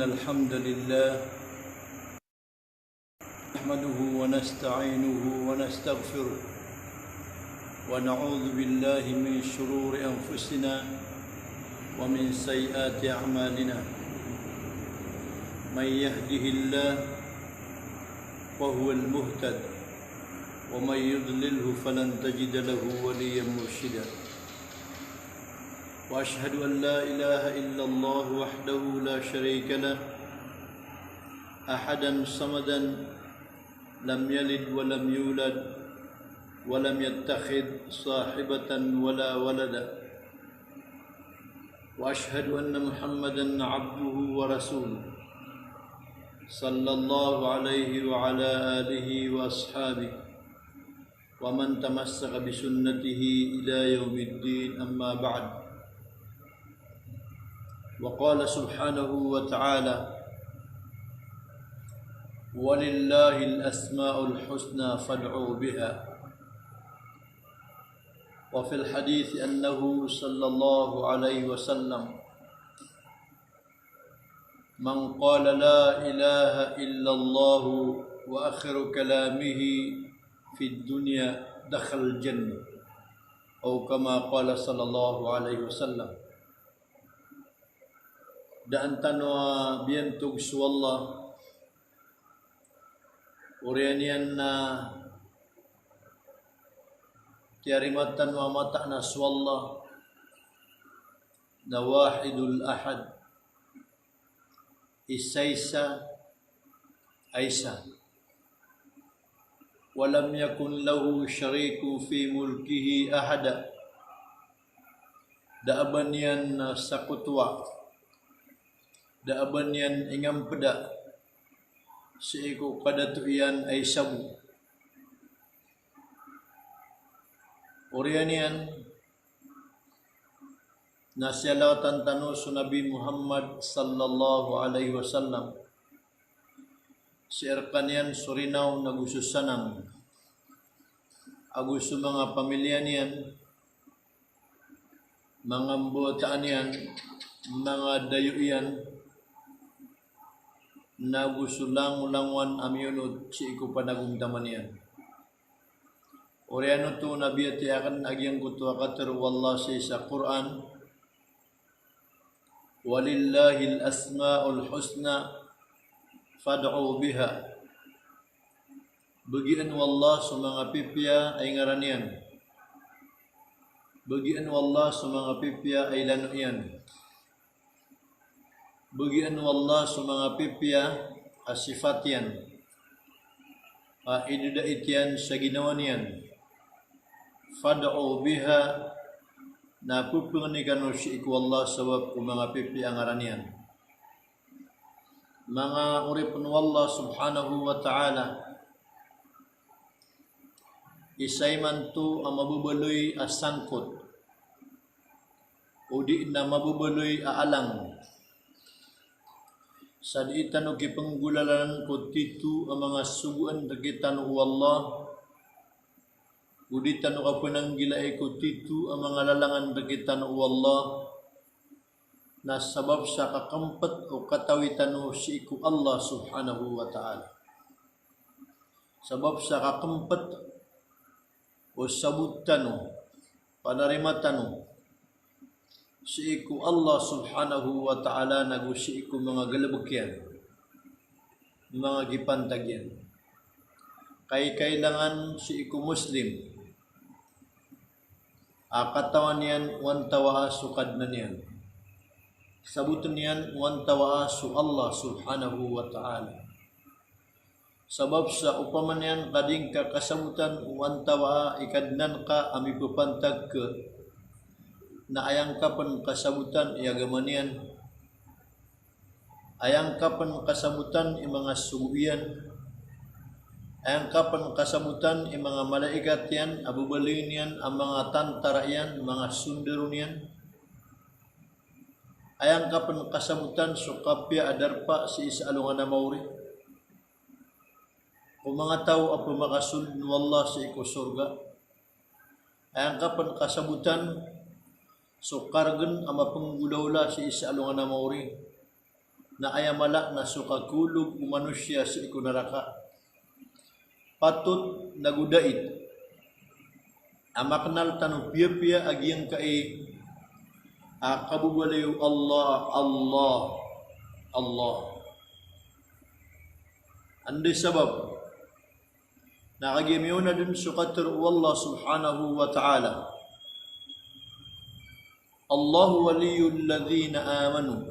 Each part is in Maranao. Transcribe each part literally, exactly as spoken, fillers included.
الحمد لله، نحمده ونستعينه ونستغفره، ونعوذ بالله من شرور أنفسنا ومن سيئات أعمالنا. من يهده الله فهو المهتد، ومن يضلله فلن تجد له وليا مرشدا. وأشهد أن لا إله إلا الله وحده لا شريك له، أحدا صمدا، لم يلد ولم يولد، ولم يتخذ صاحبة ولا ولدا. وأشهد أن محمدا عبده ورسوله، صلى الله عليه وعلى آله وأصحابه ومن تمسك بسنته إلى يوم الدين، أما بعد. وقال سبحانه وتعالى: ولله الأسماء الحسنى فادعوه بها. وفي الحديث أنه صلى الله عليه وسلم: من قال لا إله إلا الله وآخر كلامه في الدنيا دخل الجنة، أو كما قال صلى الله عليه وسلم. Daan tano a biyantog so Allah, oriyan iyan na tiyarima tano a mataan a so Allah na Wahidul Ahad, isaisa a isa. Walam yakun lahu sharikun fi mulkihi ahada. Da a ba niyan sakotowa, da a ba niyan ingampeda sii ko kadato iyan a isa bo. Oriyan iyan na siyalawatan tano so Nabi Muhammad sallallahu alaihi wasallam, sii rekaniyan so rinaw nago so sanang, ago so manga pamiliya niyan, manga mbawataan iyan, manga dayo iyan, nago so langolangowan a miyonot sii ko panagomtaman iyan. Oriyan oto na biyatiya aken a giyangkoto a katero o Allah sii sa Qur'an: Walillahil asmaul husna fad'u biha. Bagian o Allah so manga pipiya a ingaran iyan. Bagian o Allah so manga pipiya a ilano iyan. Bagian o Allah so manga pipiya a sifat iyan a idadait iyan sa ginawa niyan. Fad'u biha, na pepengeni kano sii ko Allah sabap ko manga pipiya a ngaran iyan. Manga oripen o Allah subhanahu wa ta'ala, isa imanto a mababaloy a sangkot, odi na mababaloy a alang, sa dii tano kipenggolalan ko tito a manga sogoan rektano o Allah, odi tano kapenanggilai ko tito a manga lalangan rektano o Allah, na sabap sa kakempet o katawi tano sii ko Allah subhanahu wa ta'ala. Sabap sa kakempet o sabot tano, panarima tano sii ko Allah subhanahu wa ta'ala nago sii ko manga galebek iyan, manga gipantag iyan. Kai kailangan sii ko Muslim a katawan iyan o antawaa so Kadnan iyan. Saboten iyan o antawaa so Allah subhanahu wa ta'ala. Sabap sa opama niyan ka di ngka kasabotan o antawaa i Kadnan ka a mipepantag ka, na aya ngka pen kasabotan i agama niyan. Aya ngka pen kasabotan i manga sogo iyan. Aya ngka pen kasabotan i manga malaikat iyan a babaloy niyan a manga tantara iyan, manga sondaro niyan. Aya ngka pen kasabotan so kapiya a darpa sii sa alongan a maori ko manga taw a pemakasold o Allah sii ko sorga. Aya ngka pen kasabotan so karegen a mapenggolaola sii sa alongan a maori. na aya mala na so kakolog o manosiya sii ko naraka. Patot na go dait a maknal tano piyapiya a giyangkai a kababaloy o Allah, Allah, Allah. Anda i sabap? Na kagiya miyaona dn so katharo o Allah subhanahu wa ta'ala, "Allahu waliyyul ladhina amanu,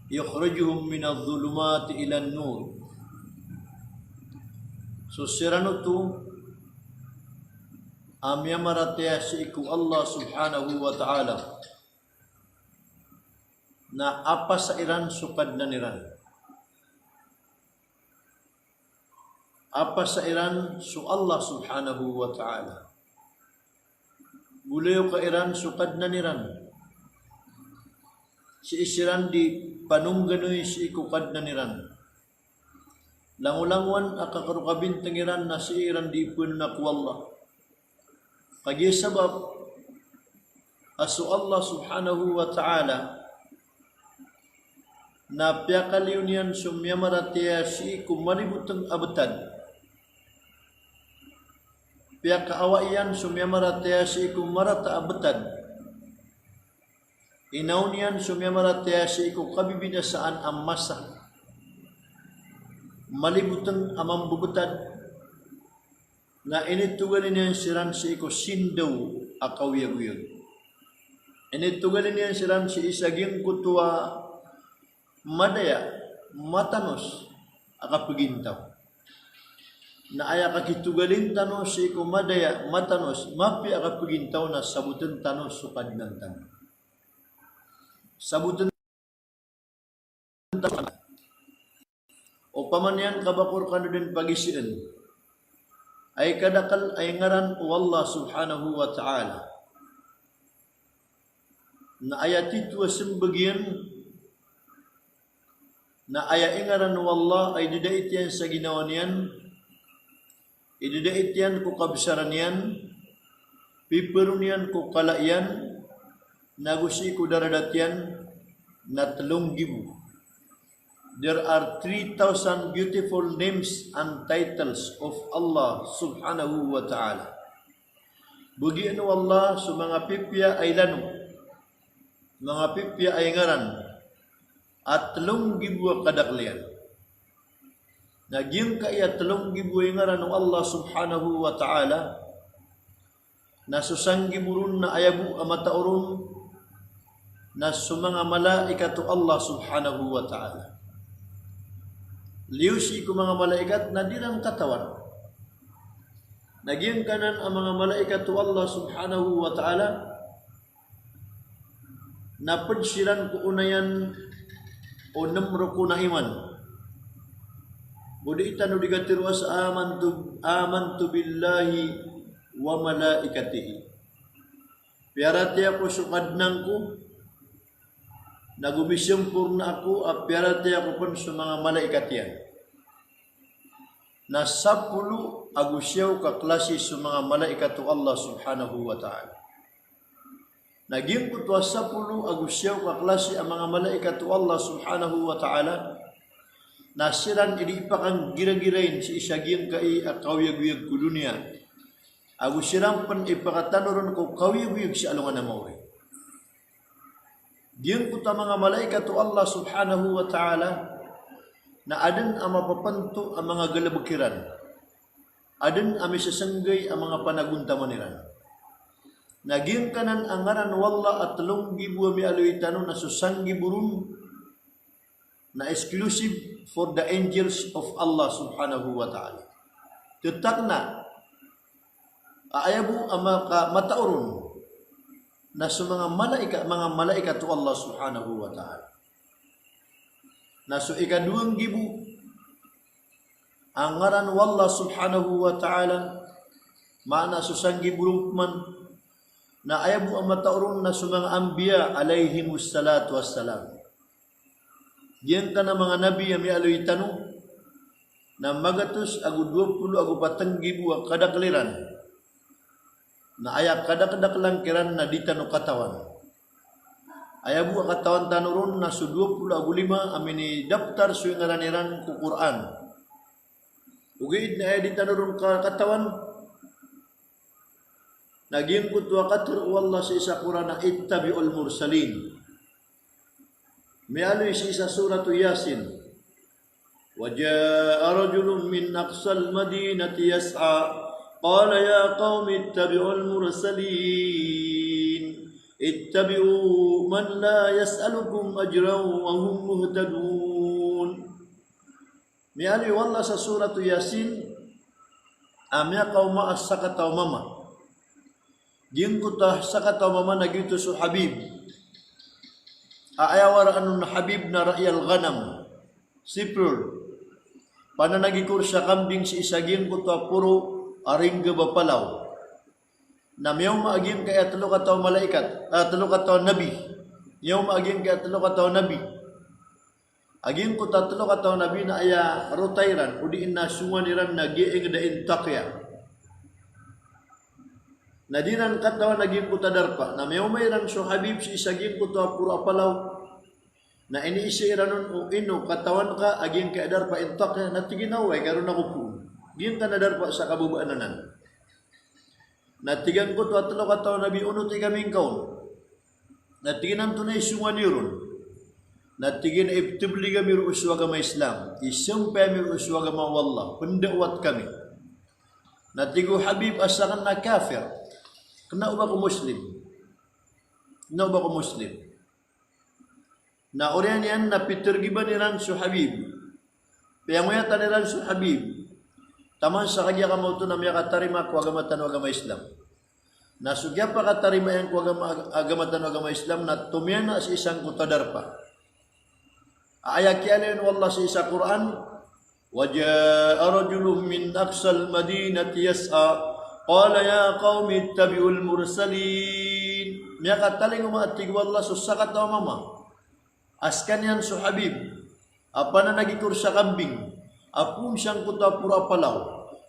yukhrijuhum minadh dhulumati ilan nur." So siran oto a miyamaratiyaya sii ko Allah subhanahu wa ta'ala na apasa iran so Kadnan iran. Apasa iran so Allah subhanahu wa ta'ala. Golayoka iran so Kadnan iran. Sii siran di panongganoy sii ko Kadnan iran. Langolangowan a kakarokabintang iran na sii iran di iphanona ko Allah. Kagiya sabap a so Allah subhanahu wa ta'ala na piyakaliyo niyan so miyamaratiyaya sii ko malibotng a btad. Piyakaawa iyan so miyamaratiyaya sii ko marata a btad. Inaon iyan so miyamaratiyaya sii ko kabibinasaan a masa. Malibotng a mambobtad. Na initogalin iyan siran sii ko sindaw a kaoyagoyag. Initogalin iyan siran sii sa giyangkoto a madaya, matanos a kapagintaw. Na aya kakitogalin tano sii ko madaya, matanos, mapiya a kapagintaw na sabotn tano so Kadnan tano. Sabotn tano. Opama niyan ka ba ko rkano dn pagisaan, aya kadakl a ingaran o Allah subhanahu wa ta'ala. Na aya tito a smbag iyan na aya ingaran o Allah a idadait iyan sa ginawa niyan, idadait iyan ko kabsaran iyan, piparon iyan ko kala iyan, nago sii ko daradat iyan, na tlo nggibo. There are three thousand beautiful names and titles of Allah subhanahu wa ta'ala. Bagian o Allah so manga pipiya a ilano, manga pipiya a ingaran, a tlo nggibo a kadakl iyan. Na giyangkai a tlo nggibo a ingaran o Allah subhanahu wa ta'ala, na so sanggibo ron na aya bo a matao ron na so manga malaikat o Allah subhanahu wa ta'ala. Liyo sii ko manga malaikat na di ran katawan. Na giyangkanan a manga malaikat o Allah subhanahu wa ta'ala, na pd siran ko onayan o nm rokon a iman. Bo di tano di katharo a sa amantu, amantu billahi wa malaikatihi. Piyaratiyaya ko so Kadnan ko, nago misamporna ako a piyaratiyaya ko pn so manga malaikat iyan. Na sapolo ago siyaw ka klasi so manga malaikat o Allah subhanahu wa ta'ala. Na giyangkoto a sapolo ago siyaw ka klasi a manga malaikat o Allah subhanahu wa ta'ala, na siran i di ipakanggiragirain sii sa giyangkai a kaoyagoyag ko doniya. Ago siran pn i pakatanoron ko kaoyagoyag sa alongan a maori. Giyangkoto a manga malaikat o Allah subhanahu wa ta'ala, na adn a mapapanto a manga galbk iran. Adn a misasnggay a manga panagontaman iran. Na giyangkanan a ngaran o Allah a tlo nggibo a miyaaloy tano na so sanggibo ron na exclusive for the angels of Allah subhanahu wa ta'ala. Ttakna a aya bo a maka-, matao ron na so manga malaika-, manga malaikat o Allah subhanahu wa ta'ala. Na so ikadowa nggibo a ngaran o Allah subhanahu wa ta'ala, maana so sanggibo ron pman, na aya bo a matao ron na so manga anbiya alayhimus salatu wassalam. Giyangkanan a manga nabi a miyaaloy tano na magatos ago dowa polo ago pat nggibo a kadakl iran. Na aya kadakdaklan kiran na di tano katawan. Aya bo a katawan tano ron na so dowa polo ago lima a minidaptar so ingaran iran ko Qur'an. Ogaid na aya di tano ron ka-, katawan na giyangkoto a katharo o Allah sii sa Qur'an na ittabi'ul mursalin. Miyaaloy sii sa Suratu Yasin. Wa jaa rajulun min aqsal madinati yas'a. Qala ya qawmi ittabi'ul mursalin. Ittabi'u man la yas'alukum ajran wa hum muhtadun. Miyaaloy o Allah sa Suratu Yasin a miyakaoma a sakataw a mama. Giyangkoto a sakataw a mama na giyoto so Habib. A aya waraan on a Habib na ra'iyal ghanam. Shepherd. Pananagikor sa kambing sii sa giyangkoto a poro a ringgab a palaw. Na miyaoma a giyangkaya telo kataw a malaikat, a, telo kataw a nabi. Miyaoma a giyangkaya telo kataw a nabi. A giyangkoto a telo kataw a nabi na aya rota iran, odi na songowan iran na giyangkaya intaqiya. Na di iran katawan a giyangkoto a darpa. Na miyaoma iran so Habib sii sa giyangkoto a poro a palaw. Na iniisa iran on o ino katawan ka a giyangkaya darpa intaqiya, na tig iyan a oway, ka ron ako poon. Giyangkanan a darpa sa kababaan anan. Na tig angkoto a telo kataw a nabi, onoti kami ngka on. Na tig iyan a antonaa i songowan iyo ron. Na tig iyan a iptablig ami roo so agama Islam. Isampay ami roo so agama o Allah. Pnda'wat kami. Na tig o Habib a sakn na kafir. Kna o ba ko Muslim. Kna o ba ko Muslim. Na oriyan iyan na pitergiban iran so Habib. Piyangoyatan iran so Habib. Taman sa kagiya kamaoto na miyakatarima ko agama tano a agama Islam. Na so kiyapakatarima iyan ko agama, agama tano a agama Islam na tomiyana sii sangkoto a darpa. Aya kiyaaloy o Allah sii sa Qur'an, wa jaa rajulun min aqsal madinati yas'a, qala ya qawmi ittabi'ul mursalin. Miyakatalingoma a tig o Allah so sakataw a mama a skaniyan so Habib a pananagikor sa kambing a poon sangkoto a poro a palaw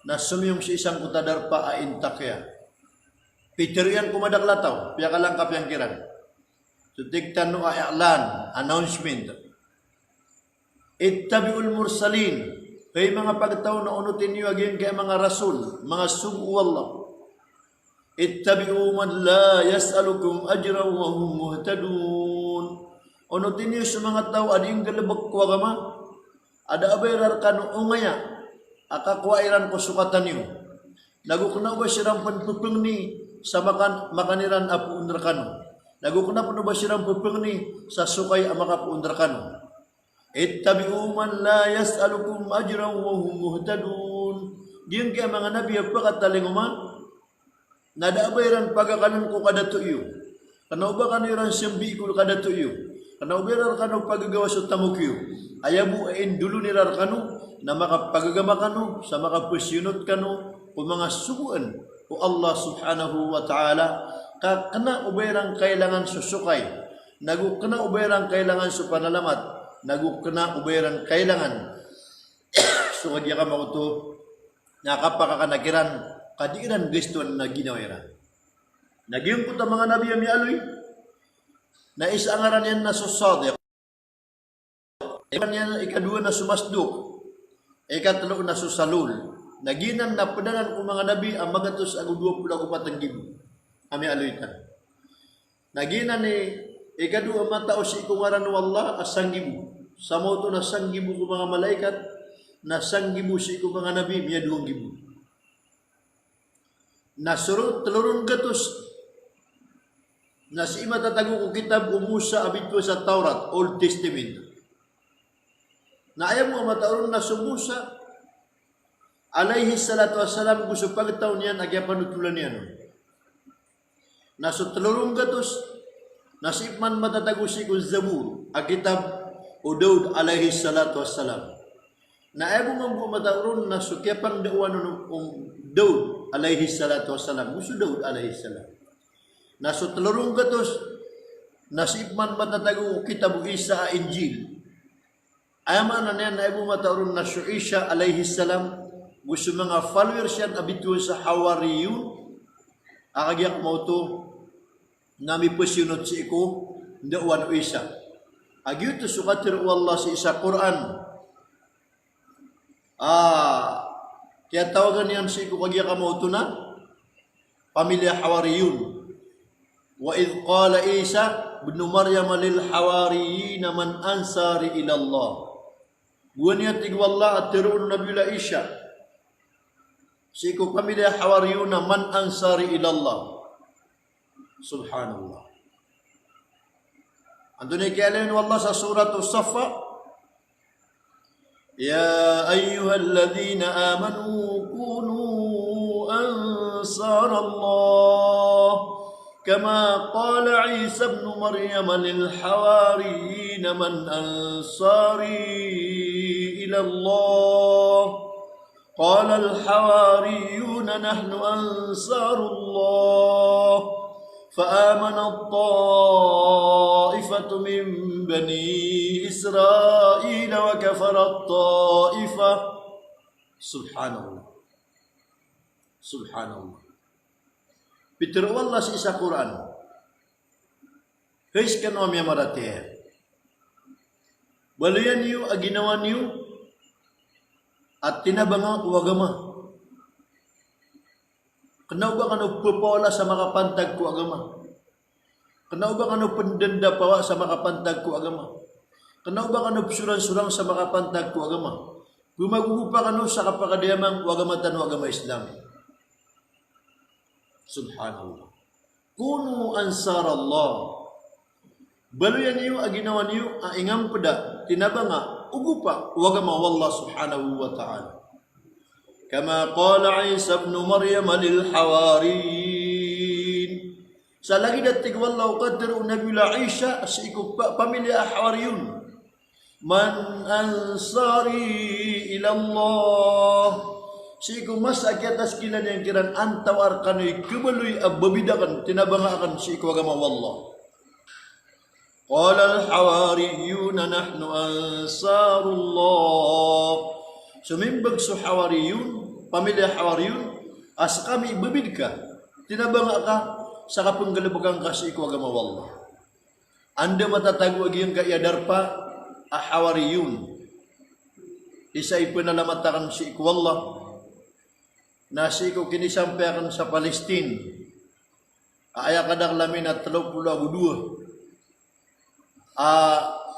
na somiyong sii sangkoto a darpa a intaqiya. Pitharo iyan ko madakl a taw, piyakalangkap iyan kiran. So tig tano a i'lan, announcement. Ittabi'ul mursalin. Hay manga pagtaw na onoti niyo a giyangkaya manga rasul, manga sogo o Allah. Ittabi'u man la yas'alukum ajran wa hum muhtadun. Onoti niyo so manga taw a di nggalbk ko agama, a da a ba iran rkano ongaya a kakowa iran ko sokatan iyo. Nago kna o ba siran pn ppangni sa makan, makan iran a poon rkano. Nago kna pn o ba siran ppangni sa sokay a makapoon rkano. Ittabi'u man la yas'alukum ajran wa hum muhtadun. Giyangkaya manga nabi a pakatalingoma na da a ba iran pagakaln ko kadato iyo. Kna o ba kano iran sambii ko kadato iyo. Kna o ba iran rkano pagagawa so tamok iyo. Aya bo a indolon iran rkano na makapagagama kano sa makapasiyonot kano ko manga sogoan o Allah subhanahu wa ta'ala. Ka kna o ba iran kailangan so sokay. Nago kna o ba iran kailangan so panalamat. Nago kna o ba iran kailangan so kagiya kamaoto na kapakakana kiran ka di iran gastoan a ginawa iran. Na giyangkoto a manga nabi a miyaaloy na isa a ngaran iyan na so Sadiq. Ikadowa na so Masduq. Ikatlo na so Salul. Na giyanan na pd anan ko manga nabi a magatos ago dowa polo ago pat nggibo a miyaaloy tano. Na giyanan i ikadowa a matao sii ko ngaran o Allah a sanggibo. Sa maoto na sanggibo ko manga malaikat, na sanggibo sii ko manga nabi, miyadowa nggibo. Na so tlo ron gatos na sii matatago ko kitab o Musa a bitowan sa Tawrat, Old Testament. Na aya bo a matao ron na so Musa alayhis salatu wassalam go so pagtaw niyan a kiyapanotolan iyan on. Na so tlo ron gatos na sii pman matatago sii ko Zabur a kitab o Daud alayhis salatu wassalam. Na aya bo mambo a matao ron na so kiyapangdaowan on o Daud alayhis salatu wassalam, go so Daud alayhis salam. Na so tlo ron gatos na sii pman matatago ko kitab o Isa a Injil. Aya maana niyan na aya bo matao ron na so Isa alayhis salam go so manga followers iyan a bitowan sa Hawariyun a kagiya kamaoto na mipasiyonot sii ko Ndao o Isa. A giyoto so katharo o Allah sii sa Qur'an. A, kiyatawagan iyan sii ko kagiya kamaoto na pamilya Hawariyun. Wa idh qala Isa ibnu Maryam lil hawariyina man ansari ila Allah. Gowani a tig o Allah a tharoon o Nabiyullah Isa sii ko pamilya Hawariyun na man ansari ila Allah. Subhanallah. Antonaa i kiyaaloy o Allah sa Surat As-Saffat? Ya ayyuhalladhina amanu kunu ansarallah kama qala Isa ibnu Maryam lil hawariyina man ansari ila Allah. Qalal hawariyuna nahnu ansarullah. Fa amanat ta'ifatun min bani Israila wa kafarat ta'ifah. Subhanallah. Subhanallah. Pitharo o Allah sii sa Qur'an. Hay skano a miyamaratiyaya, baloya niyo a ginawa niyo a tinabanga o agama. Kna o ba kano pphawala sa makapantag ko agama. Kna o ba kano pndndapawa sa makapantag ko agama. Kna o ba kano psoransorang sa makapantag ko agama. Pmagogopa kano sa kapakadiyamang o agama tano a agama Islam. Subhanallah. Kunu ansarallah. Baloya niyo a ginawa niyo a ingampda, tinabanga, ogopa o agama o Allah subhanahu wa ta'ala. Kama qala Isa ibnu Maryam lil hawariyin. Sa lagid a tig o Allah o katharo o Nabiyullah Isa sii ko pa-, pamilya a Hawariyun. Man ansari ila Allah. Sii ko masa a kiyataskilan iyan kiran, antawaa rkano i kabaloy a babid akn, tinabanga akn sii ko agama o Allah. Qalal hawariyuna nahnu ansarullah. Somimbag so Hawariyun, pamilya Hawariyun, a skami i babid ka, tinabanga ka, sa kapnggalbkan ka sii ko agama o Allah. Anda matatago a giyangkaya darpa a Hawariyun? Isa i pnalamat akn sii ko Allah na sii ko kinisampay akn sa Palestine a aya kadakl ami na tlo polo ago dowa a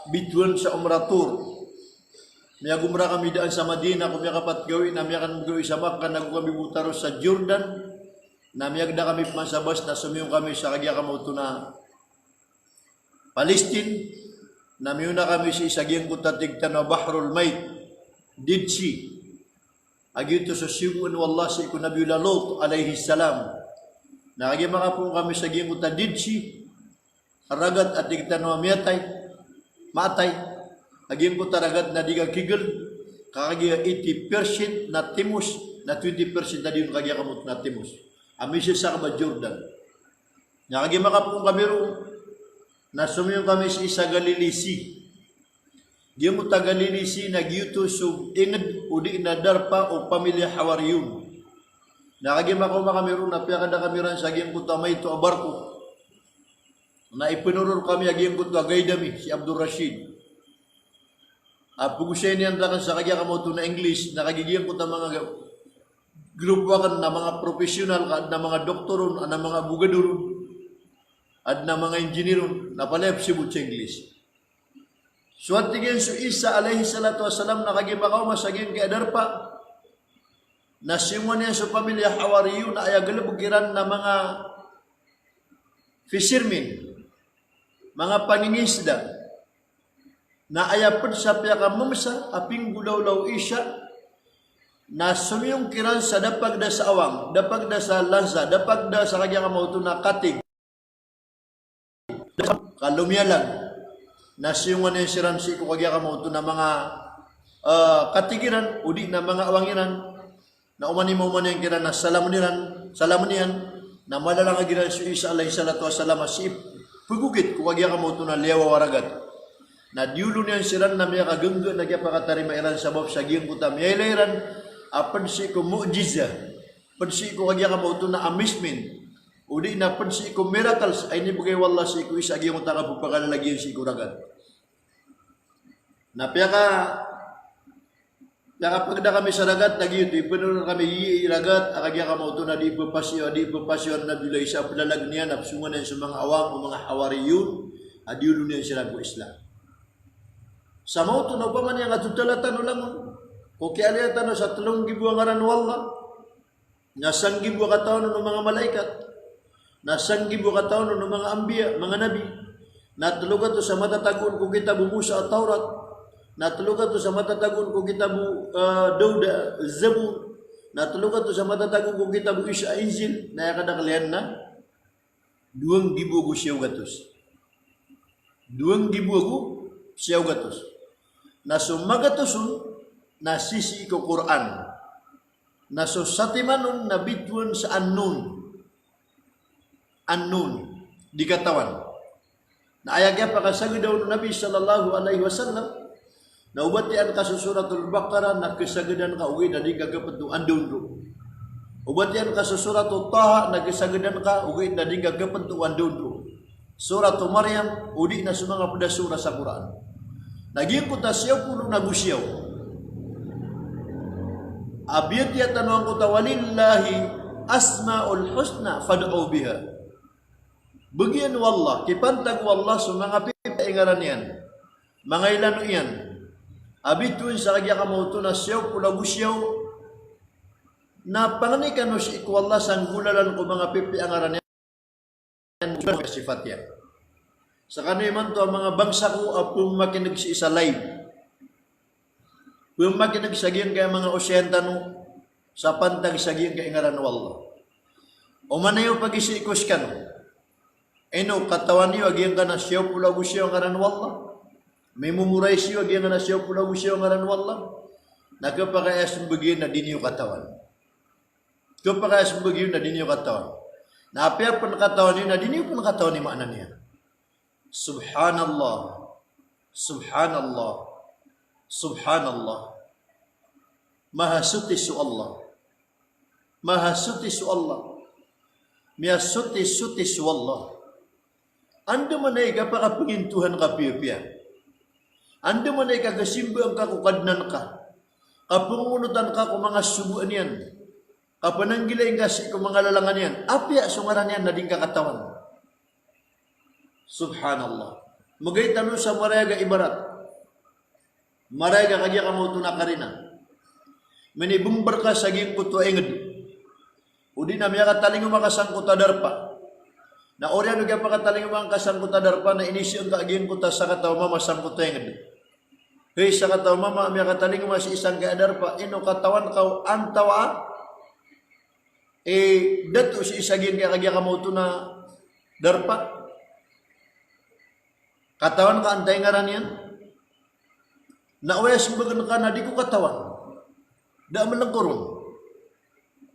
bitowan sa Umrah Tour. Miyagomrah kami daan sa Madinah ko miyakapat gawii, na miyaknm gawii sa Makkah, na go kami bo taro sa Jordan. Na miyagda kami pman sa bas na somiyong kami sa kagiya kamaoto na Palestine, na miyona kami sii sa giyangkoto a tig tano a Bahrul Mait, Dead Sea. A giyoto so siyogoan o Allah sii ko Nabiyullah Lut alayhis salam. Na kagiya makapoon kami sa giyangkoto a Dead Sea, ragat a tig tano a miyatay, maatay, a giyangkoto a ragat na di kakigl, ka kagiya eighty percent na timos, na twenty percent a di on kagiya kamaoto na timos. A misasak ba Jordan. Na kagiya makapoon kami roo, na somiyong kami sii sa Galilee Sea. Giyangkoto a Galilee Sea na giyoto so ingd odi na darpa o pamilya Hawariyun. Na kagiya makaoma kami roo na piyakada kami ran sa giyangkoto a maito a barko. Na ipnoror kami a giyangkoto a guide ami, si Abdul Rashid. A pgosayn iyan rakn sa kagiya kamaoto na English, na kagiya giyangkoto a manga ga-, grupo akn na manga professional, ka adn a manga doktor on, adn a manga abogado ron, adn a manga engineer on, na palaya pzibot sa English. So a tig iyan so Isa alayhis salatu wassalam na kagiya makaoma sa giyangkaya darpa, na siyongan iyan so pamilya Hawariyun na aya galbk iran na manga fishermen, manga pangingisda. Na aya pd sa piyakamamsa a pinggolawla o Isa, na somiyong kiran sa da pagda sa awang, da pagda sa lansa, da pagda sa kagiya kamaoto na katig, ka lomiyalag. Na siyongan iyan siran sii ko kagiya kamaoto na manga, eh, katig iran, odi na manga awang iran. Na oman i maoman iyan kiran na salamn iran, salamn iyan, na malalangag iran so Isa alayhis salatu wassalam a sii pgokit ko kagiya kamaoto na liyawaw a ragat. Na diyolon iyan siran na miyakagngga na kiyapakatarima iran sabap sa giyangkoto a miyailay iran a pd sii ko mu'jizah, pd sii ko kagiya kamaoto na amazement. O di na ped sii ko miracles a inibegay o Allah sii ko isa a giyangkoto a kapepakalalag iyan sii ko ragat. Na piyaka, piyakapagda kami sa ragat na giyoto, ipenolon kami i ragat a kagiya kamaoto na di pepasiyo, di pepasiyo na dulay sa pelalag niyan, na pesongan iyan so manga awam o manga Hawariyun a diyolo niyan siran ko Islam. Sa maoto na opama niyan a total a tano langon ko kiyaaloya tano sa telo nggibo a ngaran o Allah, na sanggibo a katawan on o manga malaikat, na sanggibo a katawan on o manga anbiya, manga nabi, na telo gatos a matatago on ko kitab o Musa a Tawrat, na telo gatos a matatago on ko kitab o, eh, Dawud a Zabur, na telo gatos a matatago on ko kitab o Isa a Injil, na aya kadakl iyan na dowa nggibo ago siyaw gatos. Dowa nggibo ago siyaw gatos. Na so magatos on na sisii ko Qur'an. Na so satiman on na bitowan sa unknown. Unknown. Di katawan. Na aya kiyapakasageda on o Nabi sallallahu alaihi wasallam, na o batiyaan ka so Suratul Baqarah na kesagedan ka ogaid na di ngka keped o andaon roo. O batiyaan ka so Suratul Taha na kesagedan ka ogaid na di ngka keped o andaon roo. Suratul Maryam, o di na so manga ped a surah sa Qur'an. Na giyangkoto a siyaw polo ago siyaw a biyatiya tano angkoto a "Walillahil asmaul husna fad'uhu biha." Begiyan o Allah, kipantag o Allah so manga pipiya i ngaran iyan, manga ilano iyan, a bitowan sa kagiya kamaoto na siyaw polo ago siyaw, na pangni kano sii ko Allah sa nggolalan ko manga pipiya i ngaran iyan, sifat iyan. Sekaniyan imanto a manga bangsa ko a pemakineg sii sa live, pemakineg sa giyangkai a manga osayan tano sa pantag sa giyangkai a ngaran o Allah. Oman iyo pagisii ko sekano, ino katawan iyo a giyangkanan a siyaw polo ago siyaw a ngaran o Allah? Mimomorais iyo a giyangkanan a siyaw polo ago siyaw a ngaran o Allah? Na kepakay a sembag iyo na di niyo katawan. Kepakay a sembag iyo na di niyo katawan. Na apiya pen katawan iyo na di niyo pen katawan i maana niyan. Subhanallah. Subhanallah. Subhanallah. Mahasoti so Allah. Mahasoti so Allah. Miyasoti-soti so Allah. Andamanaya i kapakapengintohan ka piyapiya. Andamanaya i kakesimbaan ka ko Kadnan ka, kapengonotan ka ko manga sogoan iyan, kapananggilain ka sii ko manga lalangan iyan, apiya so ngaran iyan na di ngka katawan. Subhanallah. Magay tano sa marayag a ibarat. Marayag a kagiya kamaoto na karina. Minibember ka sa giyangkoto a inged. O di na miyakatalingoma ka sangkoto a darpa. Na oriyan o kiyapakatalingoma ngka sangkoto a darpa na inisii ngka a giyangkoto a sakataw a mama sangkoto a inged. Hay sakataw a mama a miyakatalingoma sii sangkai a darpa, ino katawan ka o antaa i dato sii sa giyangkai a kagiya kamaoto na darpa? Katawan ka antaa i ngaran iyan? Na oway a sembagen ka na di ko katawan. Da a melengkoron.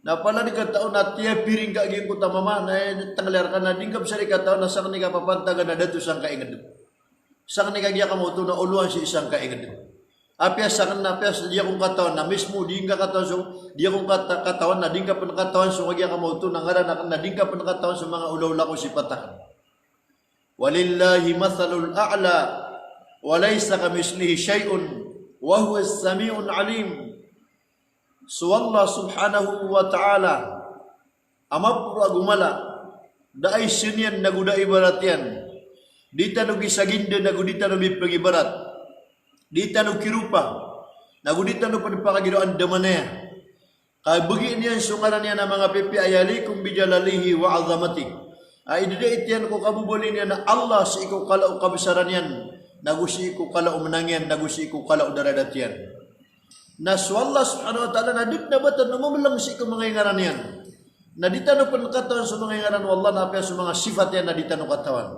Na palad i katao na tiyapiring ka a giyangkoto a mama, na tengliyar ka na di ngka besari katawan na saken i kapapantagan a dato sangkai a inged. Saken i kagiya kamaoto na olowan sii sangkai a inged. Apiya saken na apiya sa di akon katawan na mismo di ngka katawan so, di akon kata-, katawan na di ngka pen katawan so kagiya kamaoto na ngaran aken na di ngka pen katawan so manga olaola ko sipat aken. Walillahi mathalul a'la, wa laysa kamithlihi shay'un, wa huwas sami'ul alim. So Allah subhanahu wa ta'ala a maporo ago mala, da a isen iyan nago da a ibarat iyan. Di tano kisaginda nago di tano mipengibarat. Di tano kiropa nago di tano pen pakagiro andamanaya. Ka begi niyan so ngaran iyan a manga pipiya a yaliqu bijalalihi wa 'azamatihi. A idadait iyan ko kaboboli niyan a Allah sii ko kala o kabesaran iyan, nago sii ko kala o menang iyan, nago sii ko kala o daradat iyan. Na so Allah subhanahu wa ta'ala na di den a ba tano mameleng sii ko manga ingaran iyan. Na di tano pen katawan so manga ingaran o Allah, na apiya so manga sifat iyan na di tano katawan.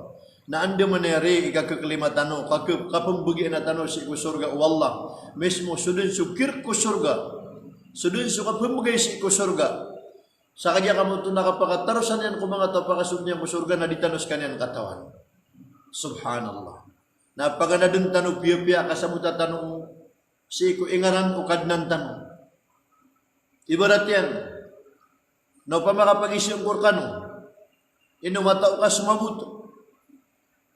Na andamanaya ari i kakeklima tano, kake-, kapembegian tano sii ko sorga o Allah. Mismo so den so kirek ko sorga, so den so kapembegay sii ko sorga, sa kagiya kamaoto na kapakatarosan iyan ko manga taw a pakasold iyan ko sorga na di tano sekaniyan katawan. Subhanallah. Na paganaden tano piyapiya a kasabota tano sii ko ingaran o Kadnan tano. Ibarat iyan na opama ka pagisii ko rekano Ino matao ka somabot?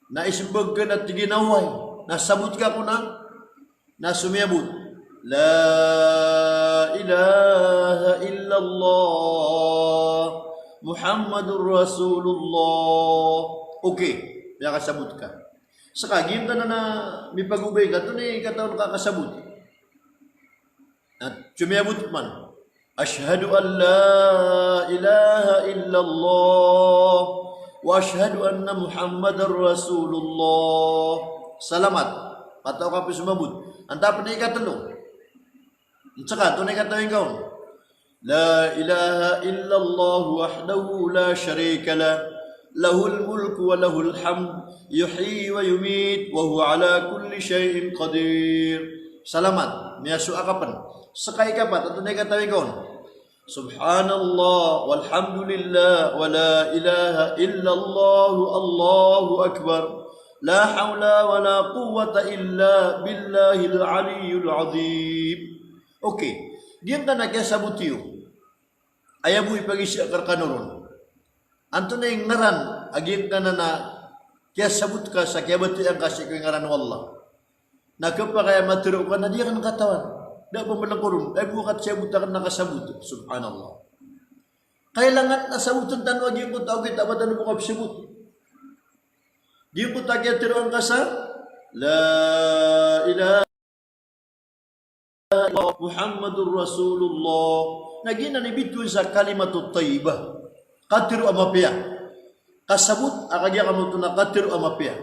Na isembag ka na tig iyan a oway. Na sabot ka ko na, na somiyabot, "La ilaha illallah Muhammadur Rasulullah." Okay, miyakasabot ka. Seka giyangkanan a mipagobay ka, antonaa i katawan ka a kasabot? Na somiyabot man, "Ashhadu an la ilaha illallah wa ashhadu anna Muhammadar Rasulullah." Salamat. Matao ka pn somabot. Antaa pn i ikatlo? Seka, antonaa i katawan ka on? "La ilaha illallah wahdahu la sharika lah, lahul mulku wa lahul hamd, yuhyi wa yumit, wa huwa ala kulli shay'in qadir." Salamat, miyasowa ka pn. Seka ikapat, antonaa i katawan ka on? "Subhanallah, walhamdulillah, wa la ilaha illallah, Allahu akbar. La hawla wa la quwwata illa billahil aliyyil azim." Okay. Giyangkanan a kiyasabot iyo, aya bo i pagiza ka rkano ron. Antonaa i ngaran a giyangkanan a kiyasabot ka sa kiyabatiya ngka sii ko ngaran o Allah? Na khapakay a matero ka na di akn katawan. Da a pmblngkoron. Aya bo a katsiyabot akn na kasabot. Subhanallah. Kailangan na sabotn tano a giyangkoto a okit a ba tano bo kapsabot. Giyangkoto a kiyateroa ngka sa la ilaha illallah Muhammadur Rasulullah. Na giyanan i bitowan sa kalimatut tayyibah. Katero a mapiya. Kasabot a kagiya ka maoto na katero a mapiya.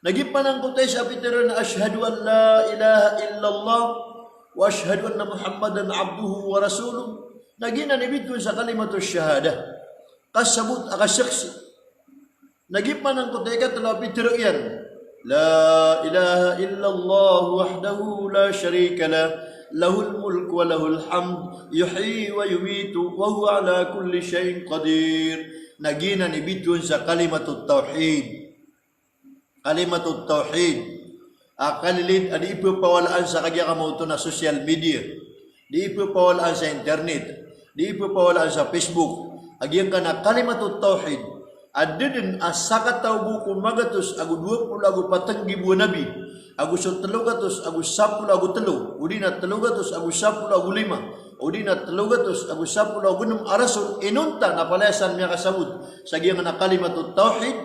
Na giya pman angkoto a isa a pitero iyan a ashhadu an la ilaha illallah wa ashhadu anna Muhammadan abduhu wa rasuluh. Na giyanan i bitowan sa kalimatus shahadah. Kasabot a kasaksi. Na giya pman angkoto a ikatlo a pitero iyan, la ilaha illallah wahdahu la sharika lah, lahul mulku wa lahul hamd, yuhyi wa yumitu, wa huwa ala kulli shay'in qadir. Na giyanan i bitowan sa kalimatut tawhid. Kalimatut tawhid. A kalilid a di ipepawalaan sa kagiya ka maoto na social media. Di ipepawalaan sa internet. Di ipepawalaan sa Facebook. A giyangkanan a kalimatut tawhid. A da dn a sakataw bo ko magatos ago dowa polo ago pat nggibo a nabi. Ago so telo gatos ago sapolo ago telo. O di na telo gatos ago sapolo ago lima. O di na telo gatos ago sapolo ago nem a rasul. Inonta na palaya san miyakasabot sa giyangkanan a kalimatut tawhid.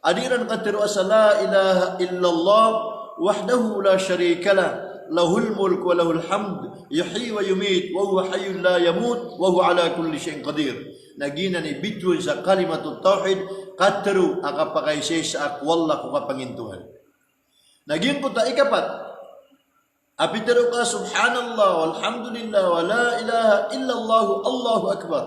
A di iran kateroa sa la ilaha illallah wahdahu la sharika lah, lahul mulku wa lahul hamd, yuhyi wa yumit, wa huwa hayyun la yamut, wa huwa ala kulli shay'in qadir. Na giyanan i bitowan sa kalimatut tawhid, katero a kapakaisaisa ko Allah ko kapangintohan. Na giyangkoto a ikapat, a pitero ka, subhanallah, walhamdulillah, wa la ilaha illallah, Allahu akbar.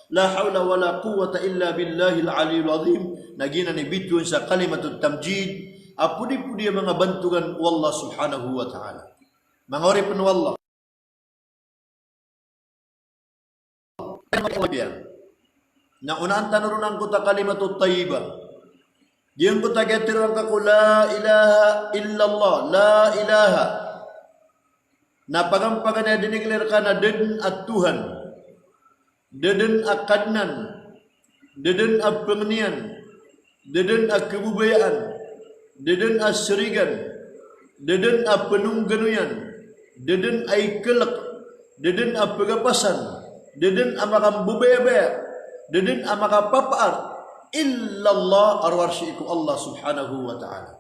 La hawla wa la quwwata illa billahil aliyyil azim. Na giyanan i bitowan sa kalimatut tamjid. A podi-podi a manga bantogan o Allah subhanahu wa ta'ala. Manga oripn o Allah. Na onaan tano ron angkoto a kalimatut tayyibah. Giyangkoto a kiyateroa ngka ko la ilaha illallah, la ilaha. Na paganay-paganay a diniklir ka na da dn a Tuhan, da dn a Kadnan, da dn a pangniyan, da dn a kababayaan, da dn a srigan, da dn a panongganoyan, da dn a iklk, da dn a pagapasan, da dn a makambabaya-baya, da dn a makapapaar, illallah, a rowar sii ko Allah subhanahu wa ta'ala.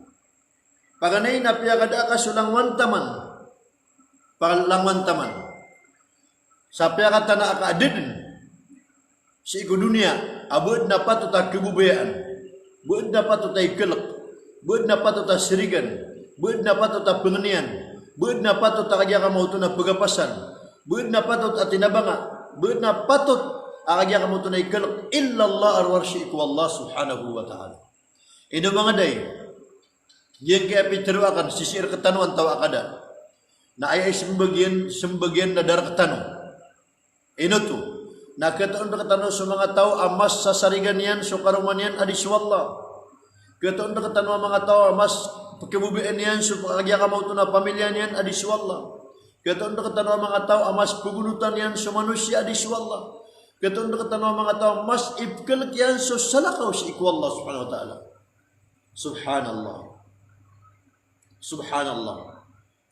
Paganay na piyakada ka so langowan taman. Palangowan taman. Sa piyakatana ka a da dn sii ko doniya a ba adn a patot a kababayaan, ba adn a patot a iklk, ba adn a patot a srigan, ba adn a patot a pangniyan, ba adn a patot a kagiya ka maoto na pagapasan, ba adn a patot a tinabanga, ba adn a patot a kagiya ka maoto na iklk, illallah, a rowar sii ko Allah subhanahu wa ta'ala. Ino manga day, giyangkai a pitero akn, sisii rktano antawaa ka da. Na aya ismbag iyan, smbag iyan na da rktano. Ino oto? Na khatoon rktano so manga taw a mas sasarigan iyan so karoma niyan a di so Allah. Khatoon rktano a manga taw a mas pkhababayaan iyan so kagiya ka maoto na pamilya niyan a di so Allah. Khatoon rktano a manga taw a mas pagonotan iyan so manosiya a di so Allah. Katoon rktano a manga taw a mas ipkhalk iyan so salakaw sii ko Allah subhanahu wa ta'ala. Subhanallah. Subhanallah.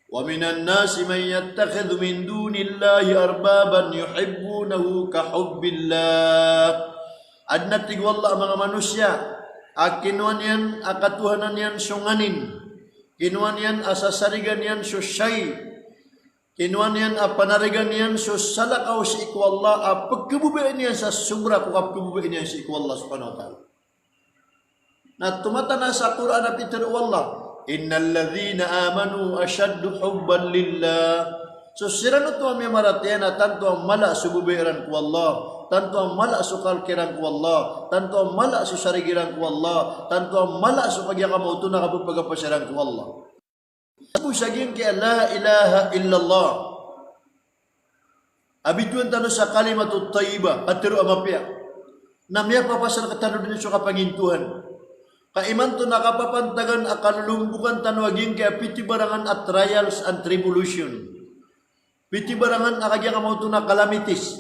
Wa minan nasi man yattakhidhu min dunillahi arbaban yuhibbunahum ka hubbillah. Adn a tig o Allah a manga manosiya a kinowa niyan a katohanan iyan so nganin, kinowa niyan a sasarigan iyan so shay, kinowa niyan a panarigan iyan so salakaw sii ko Allah a pkhababayaan iyan sa sobra ko kapkhababayaan iyan sii ko Allah subhanahu wa ta'ala. Na tomataan sa Qur'an a pitharo o Allah, "Innal ladhina amanu ashaddu hubban lillah." So siran oto a miyamaratiyaya na tanto a mala so babaya iran ko Allah, tanto a mala so kalk iran ko Allah, tanto a mala so sarig iran ko Allah, tanto a mala so kagiya kamaoto na kapphagapasa iran ko Allah. Ago sa giyangkaya la ilaha illallah a bitowan tano sa kalimatut tayyibah, a tharo a mapiya, na miyapapasad rktano dn so kapangintohan. Ka imanto na kapapantagan a kalolombokan tano a giyangkaya pitibarangan a trials and tribulation. Pitibarangan a kagiya kamaoto na calamities.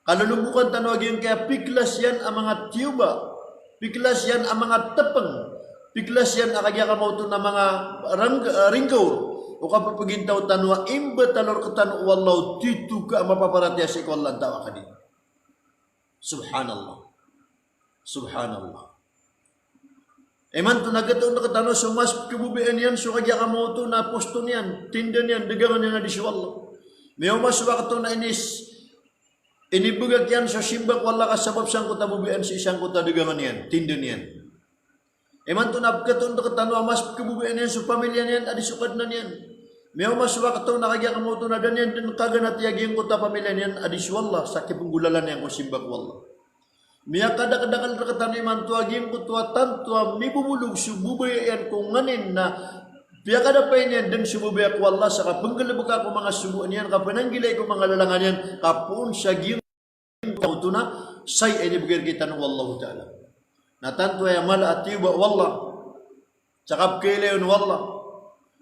Kalolombokan tano a giyangkaya piklas iyan a manga tiyoba, piklas iyan a manga tpng, piklas iyan a kagiya kamaoto na manga rang-, ringgawr o kapphgintaw tano a imbatal rktano o Allah o tito ka a mapaparatiyaya sii ko Allah a taw a kadi. Subhanallah. Subhanallah. Imanto na katoon rktano so mas pkhababayaan iyan so kagiya kamaoto na posto niyan, tinda niyan, dagangan iyan a di so Allah. Miyaoma so wakto na inis, inibagak iyan so simba ko Allah ka sabap sangkoto a babayaan sii sangkoto a dagangan iyan, tinda niyan. Imanto na pkhatoon rktano a mas pkhababayaan iyan so pamilya niyan a di so Kadnan iyan. Miyaoma so wakto na kagiya kamaoto na da niyan dn kaganati a giyangkoto a pamilya niyan a di so Allah sa kipnggolalan iyan ko simba ko Allah. Miyakadakdakl rktano imanto a giyangkoto a tanto a mibobolog so babaya iyan ko nganin na piyakadapay niyan dn so babaya ko Allah sa kapnggalbka ko manga sogoan iyan, kapananggilai ko manga lalangan iyan, ka poon sa giyangkoto na shay a inibgay rktano o Allahu Ta'ala. Na tanto aya mala a tiyoba o Allah. Sa kapkhailay on o Allah.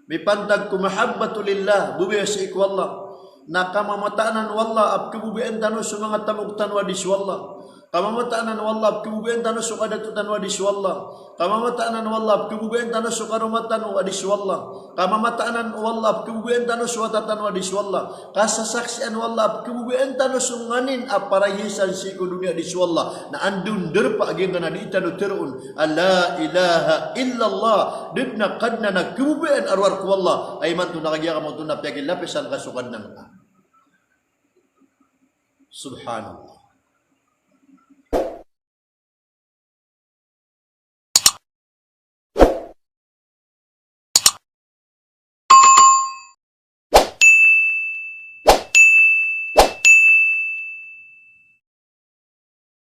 Mipantag ko mahabbatu lillah, babaya sii ko Allah. Na kamamataan anan o Allah a pkhababayaan tano so manga tamok tano a di so Allah. Kamamataan anan o Allah a pkhababayaan tano so kadato tano a di so Allah. Kamamataan anan o Allah a pkhababayaan tano so karoma tano a di so Allah. Kamamataan anan o Allah a pkhababayaan tano so wata tano a di so Allah. Kasasaksian o Allah a pkhababayaan tano so nganin a parahiyasan sii ko doniya a di so Allah. Na anda on darpa a giyangkanan a di tano tharoon a la ilaha illallah, da dn a Kadnan a khababayaan a rowar ko Allah, a imanto na kagiya kamaoto na piyakilapisan ka so Kadnan ka. Subhanallah.